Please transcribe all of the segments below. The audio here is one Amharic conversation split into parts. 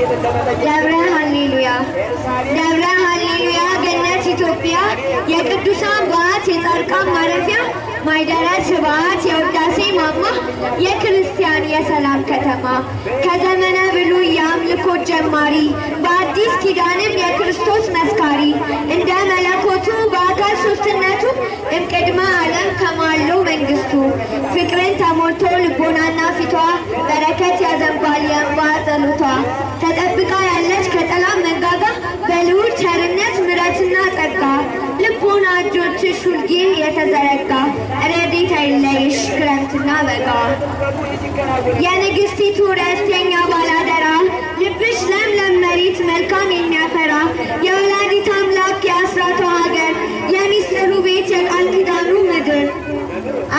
ደብረ ሃሌሉያ፣ ደብረ ሃሌሉያ ገነት ኢትዮጵያ፣ የቅዱሳን በዓት የጻድቃን ማረፊያ፣ ማይደረ ስብሐት የውዳሴ ማማ፣ የክርስቲያን የሰላም ከተማ፣ ከዘመነ ብሉይ የአምልኮ ጀማሪ፣ በአዲስ ኪዳንም የክርስቶስ መስካሪ፣ እንደ መለኮቱ በአካል ሶስትነቱ እምቅድመ ዓለም ከማሎ መንግስቱ፣ ፍቅርን ተሞልቶ ልቦናና ፊቷ በረከት ያዘንባል የእንባ ጸሎቷ፣ ተጠብቃ ያለች ከጠላት መንጋጋ በልዑል ቸርነት ምሕረትና ጸጋ፣ ልቦና እጆችሽ ሁልጊዜ የተዘረጋ፣ ረድኤት አይለይሽ ክረምትና በጋ። የንግስቲቱ ርስት የኛ ባላደራ፣ ልብሽ ለምለም መሬት መልካም የሚያፈራ፣ የወላዲት አምላክ የአስራቷ ሀገር፣ የሚስጥሩ ቤት የቃል ኪዳኑ ምድር፣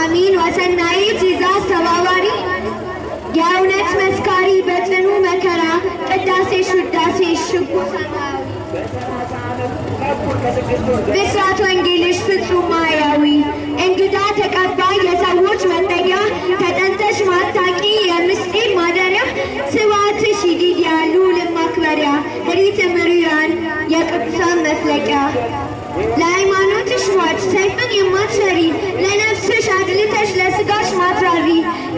አሚን ወሰናይት ይዛ አስተባባሪ፣ የእውነት መስካሪ በጽኑ መከራ፣ ቅዳሴሽ ውዳሴሽ ሽጉ ሰማያዊ፣ ብስራት ወንጌልሽ ፍጹም ማያዊ፣ እንግዳ ተቀባይ የሰዎች መጠጊያ፣ ተጠንተሽ ማታቂ የምስጢር ማደሪያ፣ ስብሐትሽ ይዲድያ ልዑልን ማክበሪያ፣ ኅሪት እምርያን የቅዱሳን መፍለቂያ፣ ለሃይማኖትሽ ሟች ሰይፍን የማትፈሪ፣ ለነፍስሽ አድልተሽ ለስጋሽ ማትራሪ፣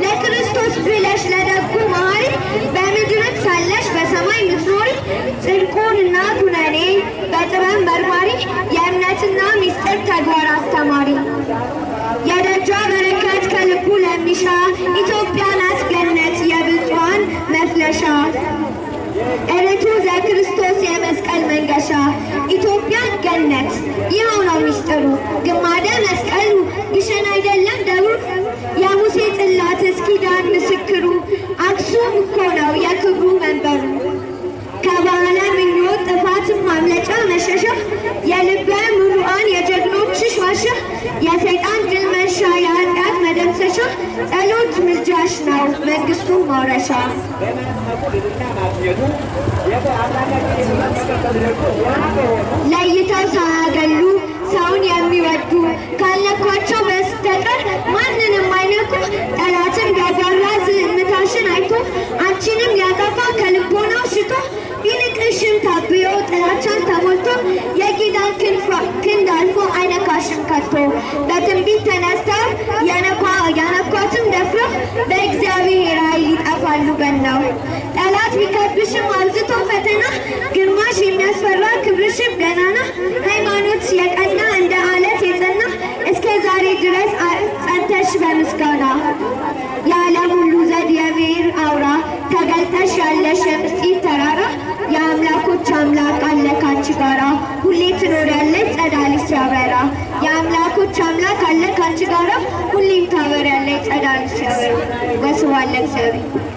ለክርስቶስ ብለሽ ለደጉ መሐሪ፣ በምድርም ሳለሽ በሰማይ ምትኖሪ፣ ጽድቁንና ኩነኔ በጥበብ መርማሪ፣ የእምነትና ምስጢር ተግባር አስተማሪ፣ የደጇ በረከት ከልቡ ለሚሻ፣ ኢትዮጵያ ናት ገነት የብፁዓን መፍለሻ፣ እርቱ ዘክርስቶስ የመስቀል መንገሻ፣ ኢትዮጵያ ገነት ይኸው ነው ሚስጥሩ፣ ግማደ መስቀሉ ግሸን አይደለም ደብሩ፣ የሙሴ ጽላት እስኪዳን ምስክሩ፣ አክሱም እኮ ነው የክብሩ መንበሩ፣ ከባለ ምኞት ጥፋትን ማምለጫ መሸሻ፣ የልበ ምሉዓን የጀግኖችሽ ዋሻ፣ የሰይጣን ድል መንሻ የኃጢአት መደምሰሻ፣ ጸሎት ምልጃሽ ነው መንግስቱ ማውረሻ። ለይተው ሳያገሉ ሰውን የሚወዱ፣ ካልነኳቸው በስተቀር ማንንም አይነኩ፣ ጠላትን ቢያጓራ ዝምታሽን አይቶ አንቺንም ሊያጠፋ ከልቦናው ሽቶ፣ ቢንቅሽም ታብዮ ጥላቻን ተሞልቶ፣ የኪዳን ክንድ አልፎ አይነካሽም ከቶ፣ በትንቢት ተነስተው ያነኳትም ደፍረው በእግዚአብሔር ኃይል ይጠፋሉ ገነው። ጠላት ቢከብሽም አብዝቶ ፈተና፣ ግርማሽ የሚያስፈራ ክብርሽም ገናና፣ ሃይማኖት የቀና እንደ አለት የጸና፣ እስከ ዛሬ ድረስ ጸንተሽ በምስጋና፣ የዓለም ሁሉ ዘድ የብሔር አውራ፣ ተገልጠሽ ያለሽ የምስጢር ተራራ፣ የአምላኮች አምላክ አለ ካንቺ ጋራ፣ ሁሌ ትኖሪያለሽ ጸዳልሽ ሲያበራ፣ የአምላኮች አምላክ አለ ካንቺ ጋራ፣ ሁሌም ታበሪያለሽ ጸዳልሽ ሲያበራ። ወስብሐት ለእግዚአብሔር።